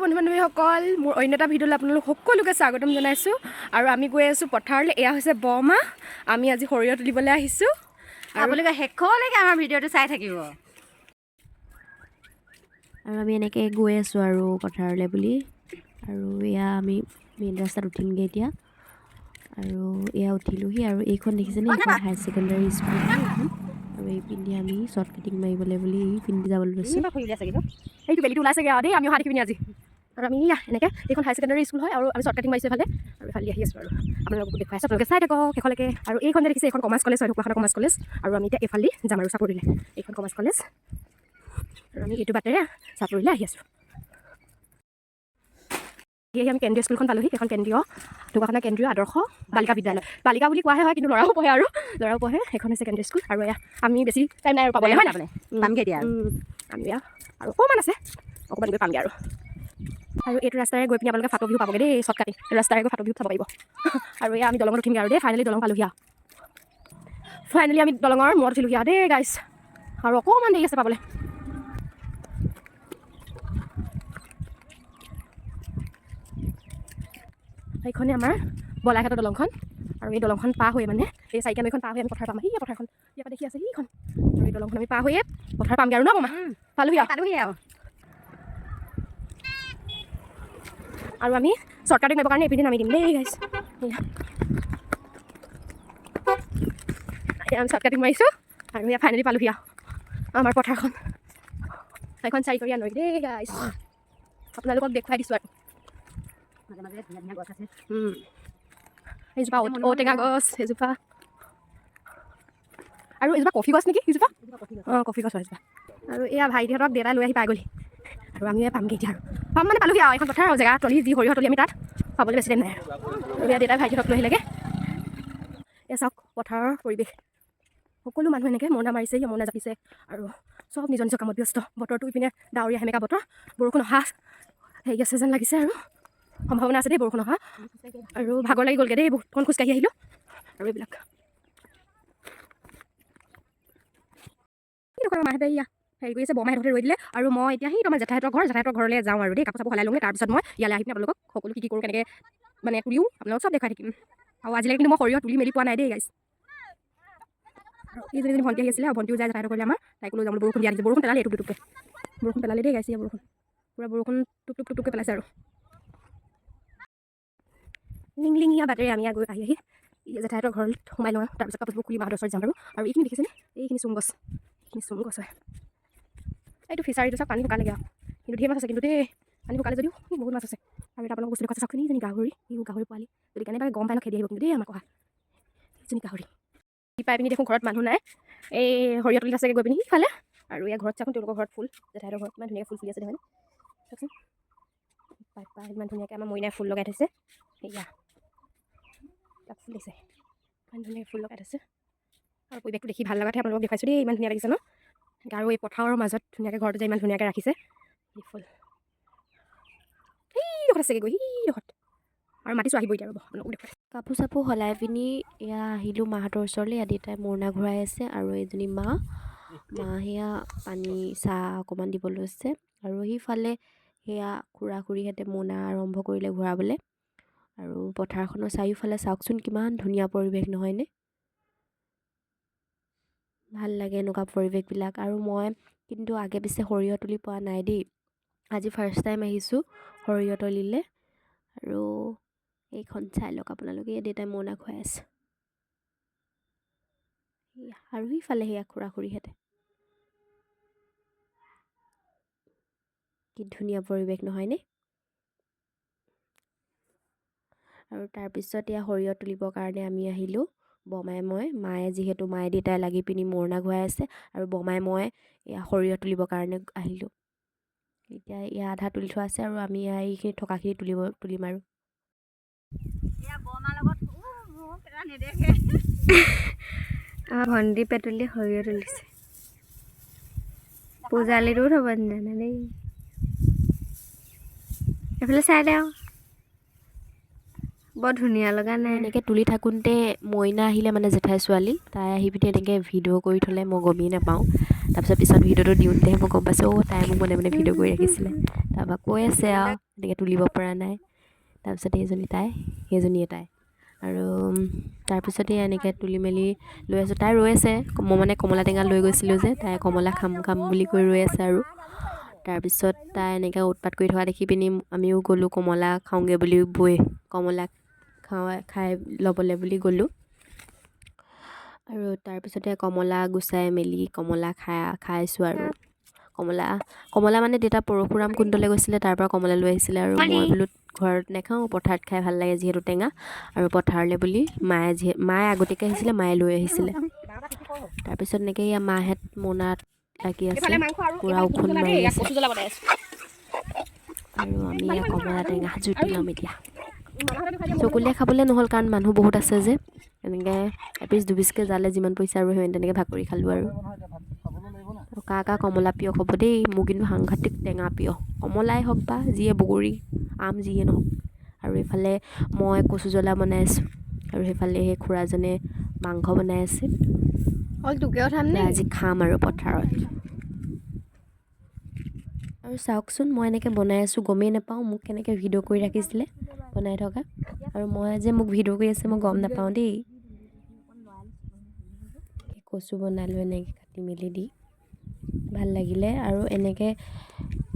বন্ধু বান্ধৱীসকল, মোৰ অন্য এটা ভিডিঅ'লৈ আপোনালোক সকলোকে স্বাগতম জনাইছোঁ। আৰু আমি গৈ আছোঁ পথাৰলৈ। এয়া হৈছে বৰমা। আমি আজি সৰিয়হ তুলিবলৈ আহিছোঁ। আপোনালোকে শেষলৈকে আমাৰ ভিডিঅ'টো চাই থাকিব। আৰু আমি এনেকৈ গৈ আছোঁ আৰু পথাৰলৈ বুলি। আৰু এয়া আমি মেইন ৰাস্তাত উঠিমগৈ এতিয়া। আৰু এয়া উঠিলোহি। আৰু এইখন দেখিছেনে? এইখন হায়াৰ ছেকেণ্ডাৰী স্কুল হয় এইখন। আৰু এইপিনেদি আমি শ্বৰ্ট কাটিং মাৰিবলৈ বুলি এইপিনেদি যাবলৈ লৈছোঁ। সেইটো বেলিটো ওলাইছেগৈ আৰু দেই, আমি অহা দেখি পিনি আজি। আৰু আমি এয়া এনেকৈ, এইখন হায়াৰ ছেকেণ্ডাৰী স্কুল হয় আৰু আমি শ্বৰ্ট কাটিং মাৰিছোঁ এইফালে আৰু এইফালে আহি আছোঁ। আৰু আপোনালোকক দেখুৱাই আছোঁ, আপোনালোকে চাই থাকক শেষলৈকে। আৰু এইখন যে দেখিছে, এইখন কমাৰ্চ কলেজ হয়, ঢকুৱাখানা কমাৰ্চ কলেজ। আৰু আমি এতিয়া এইফালেদি যাম আৰু চাপৰিলৈ। এইখন কমাৰ্চ কলেজ আৰু আমি এইটো বাটেৰে চাপৰিলৈ আহি আছোঁ। আহি আহি আমি কেন্দ্ৰীয় স্কুলখন পালোহি। সেইখন কেন্দ্ৰীয়, ঢকুৱাখানা কেন্দ্ৰীয় আদৰ্শ বালিকা বিদ্যালয়। বালিকা বুলি কোৱাহে হয়, কিন্তু ল'ৰাও পঢ়ে আৰু ল'ৰাও পঢ়ে। সেইখন হৈছে কেন্দ্ৰীয় স্কুল। আৰু এয়া আমি বেছি টাইম নাই আৰু পাবলৈ, হয় নাই? পামগৈ এতিয়া আৰু। আমি এয়া আৰু অকণমান আছে, অকণমান গৈ পামগৈ আৰু। আৰু এইটো ৰাস্তাৰে গৈ পিনি আপোনালোকে ফাটৰ বিহু পাবগৈ দেই। শ্বৰ্ট কাটিং এই ৰাস্তাৰে গৈ ফাটৰ বিহু চাব পাৰিব। আৰু এয়া আমি দলঙত উঠিমগৈ আৰু দেই। ফাইনেলি দলং পালোহি আৰু। ফাইনেলি আমি দলঙৰ মূৰত উঠিলোহি আৰু দেই গাইছ। আৰু অকণমান দেৰি আছে পাবলৈ। সেইখনে আমাৰ বলাইঘাটৰ দলংখন। আৰু এই দলংখন পাৰ হৈ, মানে এই চাৰিকা নৈখন পাৰ হৈ আমি পথাৰ পাম। সেই পথাৰখন ইয়াৰ পৰা দেখি আছে সেইখন। আৰু এই দলংখন আমি পাৰ হৈয়ে পথাৰ পামগৈ আৰু ন বমা? পালোহি আৰু। পালোহি আৰু। আৰু আমি শ্বৰ্ট কাটিং মাৰিবৰ কাৰণে এইপিনে নামি দিম দেই গাইছ। এয়া আমি শ্বৰ্ট কাটিং মাৰিছোঁ আৰু এয়া ফাইনেলি পালোহি আৰু আমাৰ পথাৰখন। সেইখন চাৰিকৰীয়া নৈ দেই গাইছ, আপোনালোকক দেখুৱাই দিছোঁ আৰু। মাজে মাজে ধুনীয়া ধুনীয়া গছ আছে। এইজোপা ঔটেঙা গছ এইজোপা। আৰু এইজোপা কফি গছ নেকি এইজোপা? অঁ, কফি গছ হয় এইজোপা। আৰু এয়া ভাইটিহঁতক দেউতাই লৈ আহি পাই গ'লহি। আৰু আমি পামগৈ এতিয়া আৰু পাম মানে পালোহি আৰু। এইখন পথাৰ আৰু জেগা তলি যি সৰিয়হ তলি, আমি তাত পাবলৈ বেছি টাইম নাই আৰু। আৰু এয়া দেউতাই ভাইটিহঁতক লৈ আহিলেগৈ। এয়া চাওক পথাৰৰ পৰিৱেশ। সকলো মানুহ এনেকৈ মৰণা মাৰিছে, মৰণা জাপিছে আৰু চব নিজৰ নিজৰ কামত ব্যস্ত। বতৰটো ইপিনে ডাৱৰীয়া, সেমেকা বতৰ। বৰষুণ অহা হেৰি আছে যেন লাগিছে আৰু সম্ভাৱনা আছে দেই বৰষুণ অহা। আৰু ভাগৰ লাগি গ'লগৈ দেই, বহুতকণ খোজকাঢ়ি আহিলোঁ। আৰু এইবিলাক কি দোকানৰ মাহঁতে ইয়া হেৰি কৰি আছে, বৰমাহঁতে ৰৈ দিলে। আৰু মই এতিয়া সেই তোমাৰ জেঠাইহঁতৰ ঘৰ, জেঠাইহঁতৰ ঘৰলৈ যাওঁ আৰু দেই। কাপোৰ চাপোৰ সলাই লওঁগৈ, তাৰপিছত মই ইয়ালৈ আহি পিনে আপোনালোকক সকলো কি কি কৰোঁ, কেনেকৈ মানে তুলিও আপোনালোকক চব দেখুৱাই থাকিম। আৰু আজিলৈকে কিন্তু মই সৰিয়হ তুলি মেলি পোৱা নাই দেই গাইছ। এইজনী ভণ্টি আহি আছিলে আৰু ভণ্টিও যায় জেঠাইহঁতৰ ঘৰলৈ আমাৰ, তাইকো লৈ যাম। বৰষুণ দিয়া দিছে, বৰষুণ পেলালে, এইটো টুপটুপকৈ বৰষুণ পেলালে দেই গাইছ। বৰষুণ পূৰা বৰষুণ টুপ টুপ টুপ টুপকৈ পেলাইছে। আৰু লিংলিঙীয়া বাটেৰে আমি গৈ আহি আহি জেঠাইহঁতৰ ঘৰত সোমাই লওঁ। তাৰপিছত কাপোৰবোৰ খুলি মাহঁতৰ ওচৰত যাম আৰু। আৰু এইখিনি দেখিছেনে? এইখিনি চুম গছ, এইখিনি চুম গছ হয়। এইটো ফিচাৰীটো চাওক, পানী শুকালেগৈ আৰু, কিন্তু ধেৰ মাছ আছে কিন্তু দেই। পানী শুকালে যদিও বহুত মাছ আছে। আৰু এটা আপোনালোক বস্তু দেখুৱাইছে, চাওকচোন, এইজনী গাহৰি, এই গাহৰি পোৱালি। যদি কেনেবাকৈ গম পাই ন, খেদি আহিব কিন্তু দেই আমাৰ কথা। এইজনী গাহৰি পাই পিনি দেখোঁ ঘৰত মানুহ নাই, এই সৰিয়হ তুলিত আছেগৈ গৈ পিনি সিফালে। আৰু ইয়াৰ ঘৰত চাওকচোন, তেওঁলোকৰ ঘৰত ফুল, জেঠাইহঁতৰ ঘৰত ইমান ধুনীয়াকৈ ফুল ফুলি আছে নহয়। চাওকচোন পাই পাই ইমান ধুনীয়াকৈ আমাৰ মইনাই ফুল লগাই থৈছে। এয়া তাত ফুল দিছে, ইমান ধুনীয়াকৈ ফুল লগাই থৈছে। আৰু পৰিৱেশটো দেখি ভাল লগাতহে আপোনালোকক দেখুৱাইছোঁ দেই। ইমান ধুনীয়া লাগিছে ন? আৰু এই পথাৰৰ মাজত ধুনীয়াকৈ ঘৰটো যে ইমান ধুনীয়াকৈ ৰাখিছে। এই ফুল সেইডোখৰত আছেগৈ গৈ সেইডোখৰত। আৰু মাতিছোঁ, আহিব এতিয়া, ৰ'ব, আপোনালোকক দেখুৱাই। কাপোৰ চাপোৰ সলাই পিনি এয়া আহিলোঁ মাহঁতৰ ওচৰলৈ। ইয়াত দেউতাই মৰণা ঘূৰাই আছে আৰু এইজনী মা মা সেয়া পানী চাহ অকণমান দিব লৈছে। আৰু সিফালে সেয়া খুৰা খুৰীহঁতে মৰণা আৰম্ভ কৰিলে ঘূৰাবলৈ। আৰু পথাৰখনৰ চাৰিওফালে চাওকচোন, কিমান ধুনীয়া পৰিৱেশ নহয়নে? ভাল লাগে এনেকুৱা পৰিৱেশবিলাক। আৰু মই কিন্তু আগে পিছে সৰিয়হ তুলি পোৱা নাই দেই, আজি ফাৰ্ষ্ট টাইম আহিছোঁ সৰিয়হ তলিলৈ। আৰু এইখন চাই লওক আপোনালোকে, এই দেউতাই মৰণা খুৱাই আছে। আৰু সিফালে সেয়া খুৰা খুৰীহঁতে। কি ধুনীয়া পৰিৱেশ নহয়নে? আৰু তাৰপিছত এয়া সৰিয়হ তুলিবৰ কাৰণে আমি আহিলোঁ বৰমাই মই। মায়ে যিহেতু মায়ে দেউতাই লাগি পিনি মৰণা ঘূৰাই আছে আৰু বৰমাই মই এয়া সৰিয়হ তুলিবৰ কাৰণে আহিলোঁ। এতিয়া এয়া আধা তুলি থোৱা আছে আৰু আমি এয়া এইখিনি থকাখিনি তুলিম আৰু। আমাৰ ভণ্টি পেটুলি সৰিয়হ তুলিছে, পূজালীটোও থ'ব নাজানে দেই। এইফালে চাই দে আৰু, বৰ ধুনীয়া লগা নাই। এনেকৈ তুলি থাকোঁতে মইনা আহিলে, মানে জেঠাই ছোৱালী, তাই আহি পিনি এনেকৈ ভিডিঅ' কৰি থ'লে, মই গমেই নাপাওঁ। তাৰপিছত পিছত ভিডিঅ'টো দিওঁতেহে মই গম পাইছোঁ, অ', তাই মোক মনে মনে ভিডিঅ' কৰি ৰাখিছিলে। তাৰপৰা কৈ আছে আৰু এনেকৈ তুলিব পৰা নাই। তাৰপিছত এইজনী তাই, সেইজনীয়ে তাই। আৰু তাৰপিছতে এনেকৈ তুলি মেলি লৈ আছোঁ, তাই ৰৈ আছে। মই মানে কমলা টেঙা লৈ গৈছিলোঁ যে, তাই কমলা খাম খাম বুলি কৈ ৰৈ আছে। আৰু তাৰপিছত তাই এনেকৈ উৎপাত কৰি থকা দেখি পিনি আমিও গ'লোঁ কমলা খাওঁগৈ বুলি, বৈ কমলা খাওঁ, খাই ল'বলৈ বুলি গ'লোঁ। আৰু তাৰপিছতে কমলা গুচাই মেলি কমলা খাইছোঁ। আৰু কমলা কমলা মানে দেউতা পৰশুৰাম কুণ্ডলৈ গৈছিলে, তাৰ পৰা কমলা লৈ আহিছিলে। আৰু মই বোলো ঘৰত নাখাওঁ, পথাৰত খাই ভাল লাগে যিহেতু টেঙা। আৰু পথাৰলৈ বুলি মায়ে আগতীয়াকৈ আহিছিলে, মায়ে লৈ আহিছিলে। তাৰপিছত এনেকৈ এয়া মাহেঁত মোনাত লাগি আছে, পূৰা ওখোন মাৰি আছে। আৰু আমি এয়া কমলা টেঙা জুতি ল'ম এতিয়া। চকুলীয়া খাবলৈ নহ'ল, কাৰণ মানুহ বহুত আছে যে। এনেকৈ এপিচ দুপিচকৈ জালে যিমান পইচা আৰু সিমান তেনেকৈ ভাগ কৰি খালোঁ। আৰু কাৰ কাৰ কমলা প্ৰিয় ক'ব দেই। মোৰ কিন্তু সাংঘাতিক টেঙা প্ৰিয়, কমলাই হওক বা যিয়ে বগৰী, আম, যিয়ে নহওক। আৰু এইফালে মই কচু জ্বলা বনাই আছোঁ আৰু সেইফালে সেই খুৰাজনে মাংস বনাই আছে। আজি খাম আৰু পথাৰত। আৰু চাওকচোন, মই এনেকৈ বনাই আছোঁ, গমেই নাপাওঁ মোক কেনেকৈ ভিডিঅ' কৰি ৰাখিছিলে বনাই থকা। আৰু মই যে মোক ভিডিঅ' কৰি আছে মই গম নাপাওঁ দেই। কচু বনালোঁ এনেকৈ কাটি মেলি দি, ভাল লাগিলে। আৰু এনেকৈ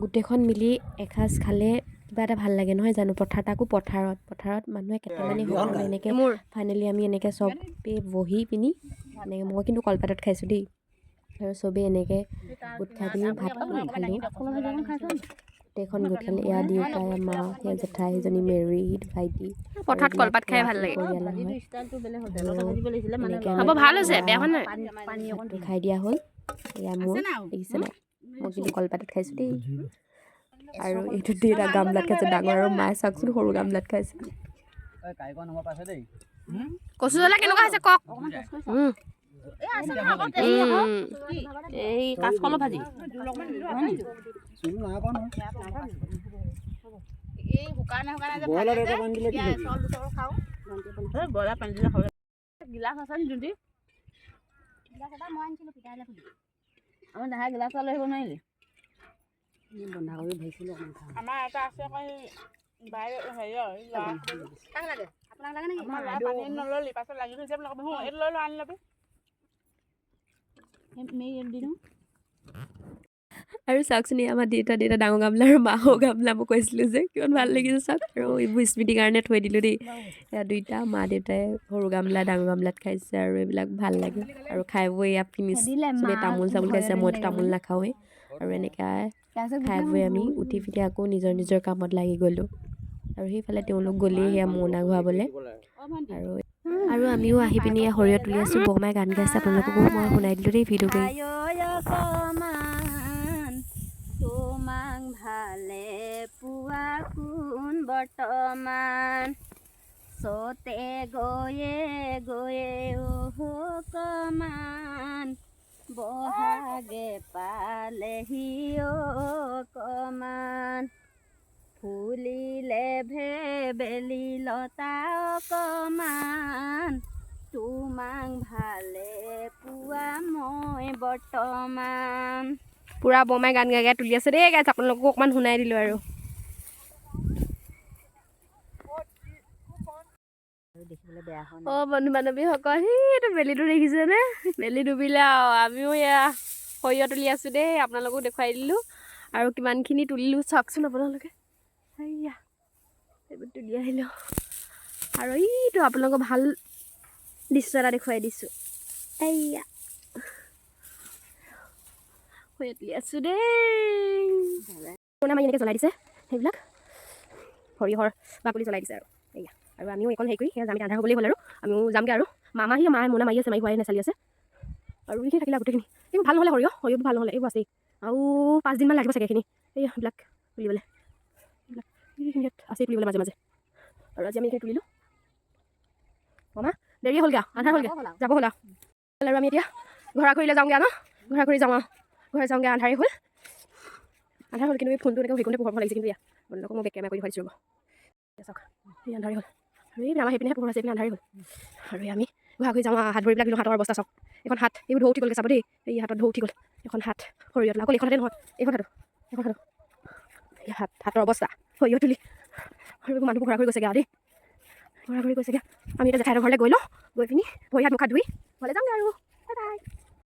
গোটেইখন মিলি এসাঁজ খালে কিবা এটা ভাল লাগে, নহয় জানো? পথাৰত, তাকো পথাৰত, পথাৰত মানুহে কেইটামানেই হওক, আৰু এনেকৈ ফাইনেলি আমি এনেকৈ চবেই বহি পিনি এনেকৈ, মই কিন্তু কলপাতত খাইছোঁ দেই। আৰু চবেই এনেকৈ গোট খাই পিনি ভাত খালোঁ, গোটেইখন গোট খালে। এয়া দেউতা, মা, সেয়া জেঠাই, সেইজনী মেৰী, ভাইটি। পথাৰত কলপাত খাই ভাল লাগে। পৰিয়ালৰ হয়। হ'ব, ভাল হৈছে, বেয়া হোৱা নাই। ভাতটো খাই দিয়া হ'ল। এয়া মোৰ দেখিছে নাই, মই কিন্তু কলপাতত খাইছোঁ দেই। আৰু এইটো দেউতা গামলাত খাইছে ডাঙৰ, আৰু মায়ে চাওকচোন সৰু গামলাত খাইছে। কচু জ্বলা কেনেকুৱা হৈছে কওক। এই কাচকলৰ ভাজি। ব্ৰইলাৰ পানী দিলে খাব। গিলাচ আছে নি যোনটি? আমাৰ দেহাই গিলাচ এটা লৈ আহিব নোৱাৰিলি? বন্ধাকবি ভাজিছিলোঁ অকণমান খাওঁ। আমাৰ এটা আছে আকৌ, বাই হেৰিয়ৰ ল'ৰা। আপোনাক লাগে নেকি? আমাৰ ল'ৰা পানী নল'লি, পাছত লাগি ধৰিছে বোলে। কবি এইটো লৈ ল, আনি ল'বি। দি দিওঁ। আৰু চাওকচোন, এই আমাৰ দেউতা, দেউতা ডাঙৰ গামলা আৰু মা সৰু গামলা। মই কৈছিলোঁ যে কিমান ভাল লাগিছে চাওক। আৰু এইবোৰ স্মৃতিৰ কাৰণে থৈ দিলোঁ দেই। এয়া দুইটা মা দেউতাই সৰু গামলা, ডাঙৰ গামলাত খাইছে। আৰু এইবিলাক ভাল লাগে। আৰু খাই বৈ এয়া ফিনিছ, চবেই তামোল চামোল খাইছে, মইতো তামোল নাখাওঁৱেই। আৰু এনেকৈ খাই বৈ আমি উঠি পিনি আকৌ নিজৰ নিজৰ কামত লাগি গ'লোঁ। আৰু সেইফালে তেওঁলোক গ'লেই সেয়া মৰণা ঘূৰাবলৈ। আৰু আৰু আমিও আহি পিনি সৰিয়হ তুলি আছোঁ। বৰমাই গান গাইছে, আপোনালোককো মই শুনাই দিলোঁ দেই ভিডিঅ' কৰি। অকমান তোমাক ভালে পোৱা কোন বৰ্তমান চতে গৈয়ে গৈয়ে অকমান বহাগে পালেহি, অকমান ফুলিলে ভেবেলি লতা, অকমান তোমাক ভালে পোৱা মই বৰ্তমান। পূৰা বৰমাই গান গাই গাই তুলি আছে দেই গাইজ, আপোনালোককো অকণমান শুনাই দিলোঁ। আৰু দেখিবলৈ বেয়া হোৱা। অ' বন্ধু বান্ধৱীসকল, সেইটো বেলিটো দেখিছেনে? বেলি ডুবিলে আৰু আমিও এয়া সৰিয়হ তুলি আছোঁ দেই। আপোনালোকো দেখুৱাই দিলোঁ। আৰু কিমানখিনি তুলিলোঁ চাওকচোন আপোনালোকে। সেয়া এইবোৰ তুলি আহিলোঁ। আৰু এইটো আপোনালোকক ভাল দৃশ্য এটা দেখুৱাই দিছোঁ। এইয়া সৰিয়হ তুলি আছোঁ দেই। মাৰি এনেকৈ জ্বলাই দিছে, সেইবিলাক সৰিয়হৰ বাকলি জ্বলাই দিছে। আৰু এয়া আৰু আমিও এইকণ হেৰি কৰি সেয়া যাম। এতিয়া আন্ধাৰ হ'বলৈ হ'ল আৰু আমিও যামগৈ। আৰু মামা সি মায়ে মোনা মাৰি আছে, মাৰি হোৱাই নাই, চালি আছে। আৰু এইখিনি থাকিলে গোটেইখিনি, এইবোৰ ভাল নহ'লে, সৰিয়হ সৰিয়হবোৰ ভাল নহ'লে এইবোৰ আছেই। আৰু 5 দিনমান লাগিব চাগে এইখিনি, এইবিলাক তুলিবলৈ। এইবিলাক এইখিনি ইয়াত আছেই তুলিবলৈ মাজে মাজে। আৰু আজি আমি এইখিনি তুলিলোঁ। মামা দেৰি হ'লগৈ আৰু আন্ধাৰ হ'লগৈ, যাব হ'ল। আৰু আমি এতিয়া ঘৰা ঘৰিলৈ যাওঁগৈ ন, ঘৰা ঘৰি যাওঁ আৰু ঘৰে যাওঁগৈ। আন্ধাৰেই হ'ল, আন্ধাৰ হ'ল। কিন্তু এই ফোনটো এনেকৈ সেইকণতে পোহৰ লাগিছে। কিন্তু এয়া আপোনালোকক মই বেক কেমেৰা কৰি দেখুৱাই দিছোঁ, ৰ'ব। চাওক, এই আন্ধাৰেই হ'ল। আৰু এই আমাৰ সেইপিনেহে পোহৰ আছে, এইপিনে আন্ধাৰেই হ'ল। আৰু এই আমি ঘৰা ঘৰি যাওঁ। হাত ভৰিবিলাক ধুলোঁ, হাতৰ অৱস্থা চাওক। এইখন হাত, এইবোৰ ঢৌ উঠি গ'লগৈ, চাব দেই। এই হাতত ঢৌ উঠি গ'ল। এখন হাত সৰিয়হ তোলা। অকল এইখন হাতে নহয়, এইখন হাতো, এইখন হাতো। এই হাত, হাতৰ অৱস্থা সৰিয়হ তুলি। আৰু এইবোৰ মানুহবোৰ ঘৰা ঘৰি গৈছেগৈ আৰু দেই, ঘৰা ঘৰি গৈছেগৈ। আমি এতিয়া জেঠাইহঁতৰ ঘৰলৈ গৈ লওঁ, গৈ পিনি ভৰি হাত মুখ হাত ধুই ঘৰলৈ যাওঁগৈ আৰু। Bye bye.